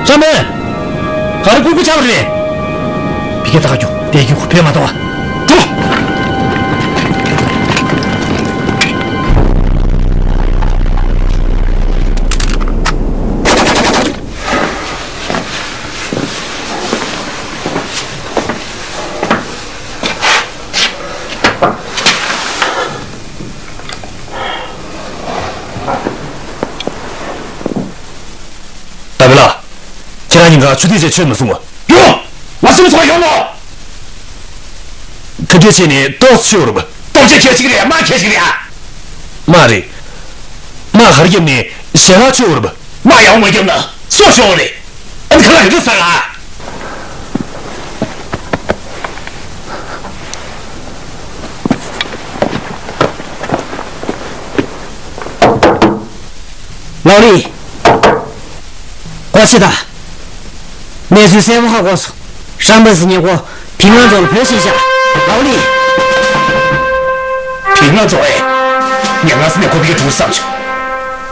ཧྲ་མེན། ག་རེ་ཀུ་ཀུ་ཆགས་པ་རེད། ཕི་ཀེ་ད་ག་རྒྱུ་དེ་རྒྱུ་ཁོ་ཕེབས་མ་གཏོགས་འགྲོ། ད་བི་ལ། ཁྱེད་རང་གཉིས་ཀ་ཆུ་ཐིགས་ཅིག་མཆོད་མི་སོང་ངམ། ཡོང་། ང་སེམས་ཚོགས་ཡོང་ངོ་། ཐུགས་རྗེ་ཆེ་ནས་ཏོག་ཙམ་ཤོད་རོགས། ཏོག་ཙམ་ཁྱེད་ཅིག་རེད། མ་ཁྱེད་ཅིག་རེད་ཨ། མ་རེད། མ་ཧར་རྒྱབ་ནས་ཞལ་ལག་མཆོད་རོགས། མ་ཡང་མ་རྒྱབ་ན་སོ་ཤོག་རེད། ཨ་ནི་ཁ་ལག་རེ་ཟ་ཨ། ལའོ་ལི། ཀོ་ཤི་ད། གནས་ཚུལ་གསལ་པོ་ཧ་གོ་སོང་། ཧྲན་པེ་སི་ཉེ་ཁོ་ཕིང་ཨན་རྫོང་ལ་བོད་ཕྱིན་ཤག་ལའོ་ལི། ཕིང་ཨན་རྫོང་ཨེ། ངས་ང་སི་ནས་ཁོ་པི་ཀའི་གྲུང་བསམ་བྱུང་།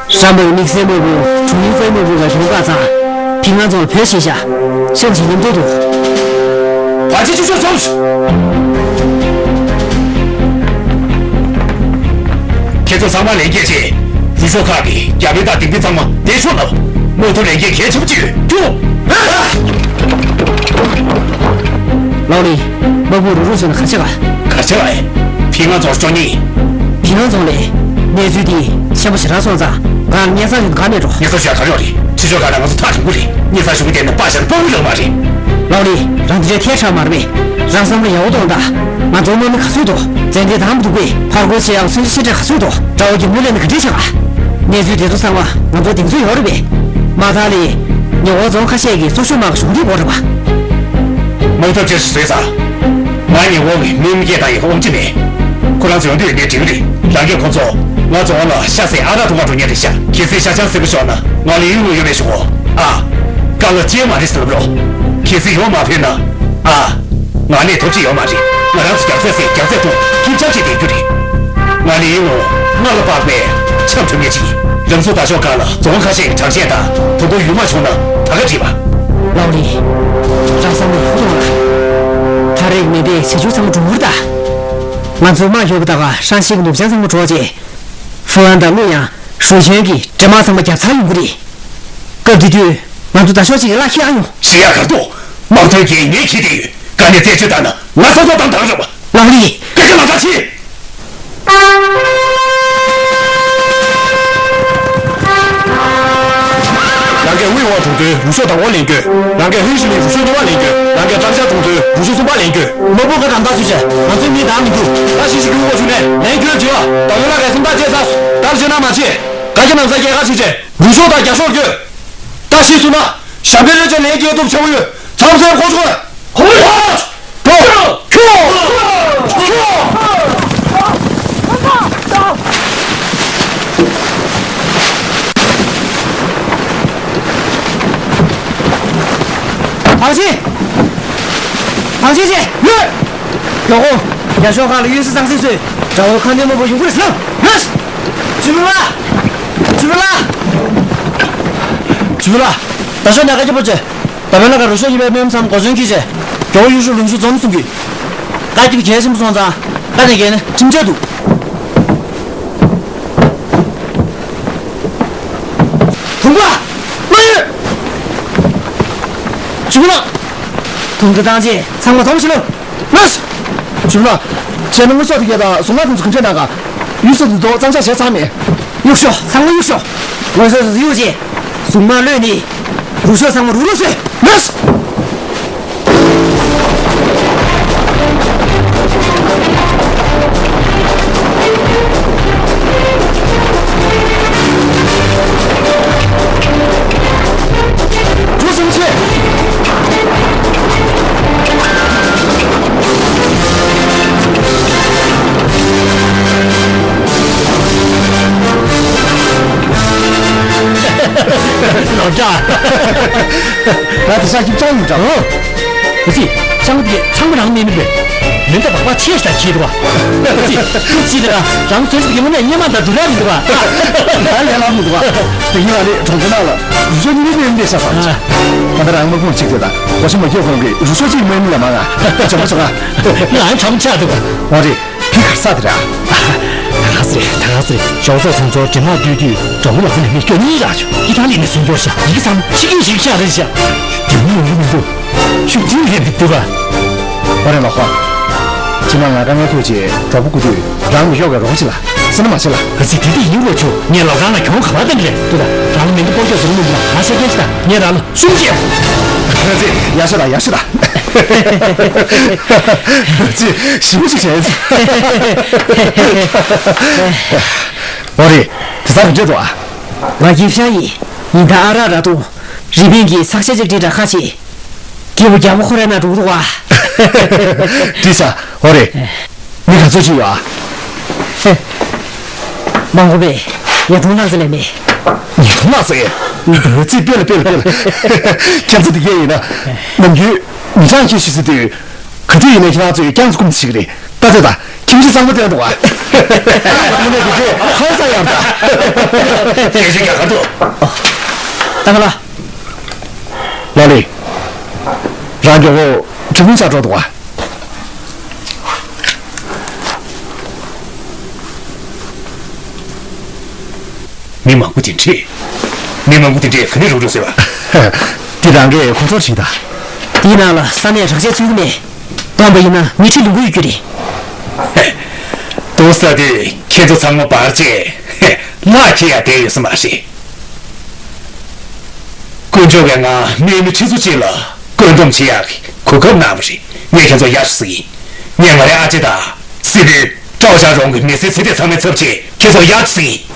ཧྲན་པེ་ཡི་དམིགས་བསལ་དམག་དཔུང་གྲུང་ཡུལ་ཧྥེ་དམག་དཔུང་ག་གྲོང་ཁ་ཚང་ཕིང་ཨན་རྫོང་ལ་བོད་ཕྱིན་ཤག་ཤོག་ཅིག་མཉམ་དུ་འདུག་ཕ་ཅི་ཅི་ཅི་ཅི། ཁྱེད་ཚོ་ཚང་མ་ལས་འགན་བྱེད། རུ་ཤོག་ཁག་གི་རྒྱ་མི་དང་ལྡིང་མི་ཚང་མ་བསྡད་ཤོག་ལབ། དམག་ཐུག་ལས་འགན་གལ་ཆེན་པོ་ཅིག་ཡོད། ཁྱོད། ལའོ་ལི། དམག་དཔུང་རུ་རུ་སོང་ན་ག་བྱེད་ག་ག་བྱེད་ཨེ། ཕིང་ཨན་རྫོང་སྐྱོང་ཉིན། ཕིང་ཨན་རྫོང་ལས། གནས་ཚུལ་འདི་ཆེན་པོ་ཞེ་དྲག་སོང་ཙང་ང་ལ་སྙན་སེང་ཡོད་ག་མེད་འགྲོ། སྙན་སེང་ཞུ་ཡ་ག་རེ་ཡོད་རེད། ཕྱི་ཕྱོགས་ག་ལ་ང་ཚོ་ཐག་རིང་པོ་རེད། སྙན་སེང་ཞུ་གི་བསྡད་ན་པ་ཞར་པོ་ལོག་མ་རེད། ལའོ་ལི། རང་དེ་འདྲའི་ཐལ་ཆགས་མ་རེད་པས། རང་བསམ་བློ་ཡག་པོ་གཏོང་དང་། ང་ཚོ་དམག་མི་ག་ཚོད་འདུག་ཙན་དན་དང་མི་འདུག་པས་ཕར་རྒོལ་བྱེད་ཡག་སུན་གཙེར་ཆེ་གྲས་ག་ཚོད་འདུག་དགྲ་བོ་གི་མུ་ལེ་ནི་ག་འདྲས་བྱེད་ག་གནས་ཚུལ་དེ་ཚོ་ཚང་མ་ང་ཚོ་གདེང་ཚོད་ཡོད་རེད་པས། མ་མཐའ་ལས། ཉེ་བར་རྫོང་ཁ་ཤས་ཀྱི་གཙོ་ཤོག་དམག་གི་གཞུང་འབྲེལ་འགོ་འདྲ་བ། དམག་འཐབ་བྱེད་སུ་བཟོས་ས། ང་ཉེ་བར་གི་མི་མི་སྐད་བཏང་ཡག་དབང་ཅི་མེད། ཁོ་རང་ཚོ་ཡོང་དུས་ཡོད་ནའི་འགྲིག་གི་རེད། རང་གིས་ཁོ་ཚོ་ང་རྫོང་ལ་ཤ་ཟ་ཨ་རག་འཐུང་ག་འགྲོ་མཁན་རེད་ཤག་གལ་སྲིད་ཤ་ཆང་ཟ་དགོས་བྱུང་ན་ང་ལ་ཡུལ་ལུང་ཡོད་མེད་ཞུ་གོ་ཨ། དཀའ་ལས་ཅི་མ་རེད་ཟེར་ལབ་རོགས། གལ་སྲིད་ཡོང་མ་ཕོད་ན། ཨ། ང་ལས་ཐོབ་ཅི་ཡོད་མ་རེད། ང་རང་ཚོ་རྒྱག་རྩེད་ཟེར་རྒྱག་རྩེད་ཐུག་ཁྱིམ་ཆག་ཅིག་བསྡད་རྒྱུ་རེད། ང་ལས་ཡུལ་ལུང་སྔར་ལ་དཔག་པའི་འཆམ་ཐུབ་མཁན་ཅིག་རང་ཚོ་ད་ཕྱོགས་ཁག་ལ་རྫོང་ཁ་ཤས་ཀྱི་དྲག་ཆས་དང་ད་དུང་ཡུལ་མ་བྱུང་ན་ད་ག་བྲིས་པ། ལའོ་ལི། རང་བསམ་བློ་ཡག་པོ་གཏོང་ཨ། ད་རེས་མེ་འདས་བྱ་ཆུ་ཚང་མ་འགྲོ་གི་རེད་ད། ང་ཚོའི་དམག་ཡོད་པ་ད་ག་ཧྲན་ཞི་གི་ནུབ་བྱང་ཚང་མ་འགྲོ་རྗེས། ཧྥུ་ཨན་དང་ཀླུ་དབྱང་། ཧྲུའུ་ཅན་གྱི་འདྲེ་དམག་ཚང་མ་རྒྱབ་ཚར་ཡོང་གི་རེད། སྐབས་དེ་དུས་ང་ཚོ་ད་ཕྱོགས་གཅིག་གི་བླ་ཁྱེར་ཨ་ཡོང་། ཞི་ཡ་གར་དུ་དམག་དོན་གྱི་ངས་ཁྱེར་དེ་ཡོད། དཀའ་ལས་རྩད་གཅོད་བཏང་ན་ང་ཚོ་ཚོ་བཏང་དང་རེད་པ། ལའོ་ལི། སྐད་ཆ་མ་ཐག་ཆེ། རང་གིས་དབུས་ཝང་དྲུང་དུ་རུ་ཤོག་དང་པོ་ལེན་རྒྱུ། རང་གིས་ཧུན་ཞི་ལི་རུ་ཤོག་གཉིས་པ་ལེན་རྒྱུ། རང་གིས་ཀྲང་ཤ་དྲུང་དུ་རུ་ཤོག་གསུམ་པ་ལེན་རྒྱུ། མ་བུ་ག་དང་ད་སུ་བྱས། ང་ཚོའི་མི་དང་མི་འདུག་ད་ཤི་ཤི་རྒྱུ་དགོས་བྱུང་ནས་ལེན་རྒྱུ་བྱེད་ཨ། ད་ཡོད་ལ་གས་སེམས་ཐག་བཅད་ཚར། ད་བྱེད་ན་མ་བྱེད། ག་གེ་ནམ་ས་སྐྱེལ་ག་བྱེད་བྱས། རུ་ཤོག་དང་རྒྱ་ཤོག་རྒྱུ། ད་ཤི་སུ་ན། ཞབས་པད་རོལ་ཅན་ལེན་རྒྱུ་ཐུབ་ཆེ་བོ་ཡོད། ཚང་སེམས་ཁོ་ཚོ། ཧོ། ཁྱོ། ཁྱོ། ཨང་ཆི། ཨང་ཆི་ཆི། ཡོད། མགྱོགས་པོ། རྒྱ་ཤོག་ཁང་ལ་གཡུལ་ས་གཙང་སེལ་བཟོས། དགྲ་བོའི་ཁ་གནོན་མང་པོ་ཡོང་གི་རེད་ཟེར་ལབ། ཡོད། ཇུ་མི་ལ། ཇུ་མི་ལ། ཇུ་མི་ལ། ད་ཤོག་ཉག་ག་སྐྱིད་པོ་བྱོས། ད་བོད་ལ་ཁ་རུ་ཤོག་ཡིན་པའི་སྨོན་ལམ་བསམ་གོ་མཚོན་གྱིས་བྱས། མགྱོགས་པོ་གཡུལ་ཤུལ་ལུང་ཤུལ་འཛོམས་གསུང་གི། བཀའ་ཁྱབ་གལ་ཆེན་པོ་སོང་ཙང་། བཀའ་ནས་འགལ་ན་ཁྲིམས་ཆད་འདུག་དུང་པ། བློ་ཡོད། ཇུ་མི་ལ། དུང་དུ་བཏང་རྗེས་ཚང་མ་དོམ་ཤི་ལོ། ལགས། ཇུ་མི་ལ། ཁྱེད་རྣམ་པ་ཚོ་དེ་གས་དང་གཟུངས་སྔགས་དེ་ཚོ་ག་འདྲས་གནང་ག། གཡུལ་ས་འདི་ཐོག་གཙང་ཆག་བྱས་ཚར་མེད། གཡུག་ཤོག་ཚང་མ་གཡུག་ཤོག་ངོས་སོ་སོ་གཡུག་རྗེས། གཟུངས་སྔགས་གློད་ནི། རུ་ཤོག་ཚང་མ་རུག་རོགས་ཟེར། ལགས། འགྲོ་སོང་ཆེ། ལོ་ཀྲ། ང་དེ་ཤག་ཁྱིམ་ཚང་ཡིན་ཀྲ། ཨོ། ཨ་ཙི། ཤང་དེ་ཚང་མ་རང་མེད་མི་རེད། མེ་མདའ་སྦག་སྦག་ཆེ་ཤ་ཁྱེར་འདུག་བ། ཨ་ཙི། ཁྱོད་ཅི་ལ་རང་བཙོན་འཇུག་གི་ངོ་ནས་སྙེ་མ་དང་དུ་ར་མི་འདུག་བ། ང་ལས་སླ་མི་འདུག་བ། དེ་ཡིན་ལ་ནི་གྲོང་ཚོ་ནང་ལ་རུ་ཤོག་གཉིས་མེད་མེད་ཤ་ས། ད་ལྟ་རང་དམག་དཔུང་གཅིག་དེ་དང་གོ་ཤ་མ་སྐྱོ་ཁོང་གི་རུ་ཤོག་གཅིག་མེད་མི་ལ་མ་ང་ཅོ་མ་ཅོ་ང་། ང་ཁྲམ་ཆག་འདུག་བ། འོ་རེད། དེ་ག་ས་དེ་ར། ད་ག་ཟེ་རེད། ད་ག་ཟེ་རེད། ཞོགས་ཚོགས་ཚང་ཚོ་དྲི་མ་བཏུལ་དུས་དགྲ་བོ་ལག་པ་ནས་མི་སྐྱོ་གཉིས་རག་བྱུང་། ཡི་དྭགས་ལས་ནི་སུན་སྐྱོར་ཤ་ཡི་གེ་ཚང་ཤི་གིན་ཤིག་ཤ་རེད་ཤ། དེ་མི་ཡོང་གི་མི་འདུག་ཤུགས་ཆེན་ལས་འདུག་འདུག་ག་ཨོ་རེད་ལགས་ཁོ། ཁྱེད་མ་ང་དཀའ་ངལ་ཐུག་རྗེས་གྲོགས་པོ་སྐུ་དུས་རང་མི་གཡོག་གི་རོགས་བྱེད་ལ་སེམས་མ་བྱེད་ལ། ག་ཚིག་དེ་དེ་ཡིན་དགོས་ཆོག་ངས་ལོ་གང་ལ་གྱོང་ག་པར་བཏང་གི་རེད་འདུག་ད་རང་མི་འདུག་ལྐོག་གྱོག་ཟུར་མི་འདུག་ང་ཤ་སྐྱེལ་ཤི་ད་ངས་རང་ལ་གསུམ་བྱེད། ག་ཚིག་ཡག་ཤོ་ད་ཡག་ཤོ་ད། ཅི་ཞིམ་ཞིག་བྱས། འོ་རེད། དེ་ཚ་གི་འདྲེ་དོ་ཨ། ང་ཡིབ་ཤང་ཡིན། ཡིན་ད་ཨ་ར་ར་དོ། རི་པིན་གྱི་ཚགས་ཤ་ཅིག་བྲིས་དྲ་ཁ་ཆེ། སྐྱེས་བུ་རྒྱ་བོ་ཁོ་ར་ན་འགྲོ་རུ་བ། བྲིས་ས་འོ་རེད། མི་ག་ཚོད་ཅིག་ཡོད་ཨ། མང་པོ་མེད། ཉིས་སྟོང་ལྷག་ཙམ་ལས་མེད། ཉིས་སྟོང་ལྷག་ཙམ། འདོད་རྩིས་སྤེལ་ལ་སྤེལ་ལ་སྤེལ་ལ། ཁྱེད་ཚོ་འདི་གས་ཡིན་ན། ནམ་རྒྱུན་མི་གྲངས་ཤིག་ཤི་ཟེར་དུས། ག་དུས་ཡིན་ན་ཁྱེད་རང་ཚོས་རྐྱང་ཚོ་ཀུམ་ཞིག་རེད། ད་ཚོད་ད་ཁྱིམ་གཞིས་གཙང་པོ་བསྟན་འདུག་ཨ། དངོས་གནས་འདི་ཚོས་ཧང་སང་ཡང་ད། སྐད་ཆ་རྒྱག་ག་འདུག་ད་ག་ལ། ལ་ལི། རང་མགྱོགས་པོ་གྲུ་གུའི་ཆ་འགྲོ་འདུག་ཨ། མི་མང་པོ་དེ་འདྲས། མི་མང་པོ་དེ་འདྲས་ག་ནས་རུག་རུག་ཟེར་བ། འདི་རང་གིས་ཁོ་ཚོར་བྱིན་དང་། འདིའི་ནང་ལ་ས་གནས་དྲག་ཆས་ཚུད་ཀྱི་མེད། བཏང་པ་ཡིན་ན་མི་ཁྲི་ལུང་པ་ཡོད་རྒྱུ་རེད། ཏོག་ས་དེ་ཁྱེད་ཚོ་ཚང་མ་འབར་བྱས་ལག་ཁྱེར་ཡ་བསྡད་ཡོད་ས་མ་རེད། དཀོན་མཆོག་གིས་ང་དམག་མི་ཁྲི་ཚོ་གཅིག་ལ་བཀོད་འདོམས་བྱེད་ཡག་གི་གོ་སྐབས་གནང་བ་རེད། ངས་ཁྱེད་ཚོ་ཡག་ཤོས་ཟེར་གི་ཡིན། ངས་ང་རའི་ཨ་ཅེ་དང་སྲིད་བློན་ཀྲའོ་ཞའོ་རོང་གི་མི་སེར་ཚེ་འདས་ཚང་མའི་ཚབ་བྱས་ཁྱེད་ཚོ་ཡག་ཤོས་ཟེར་གི་ཡིན།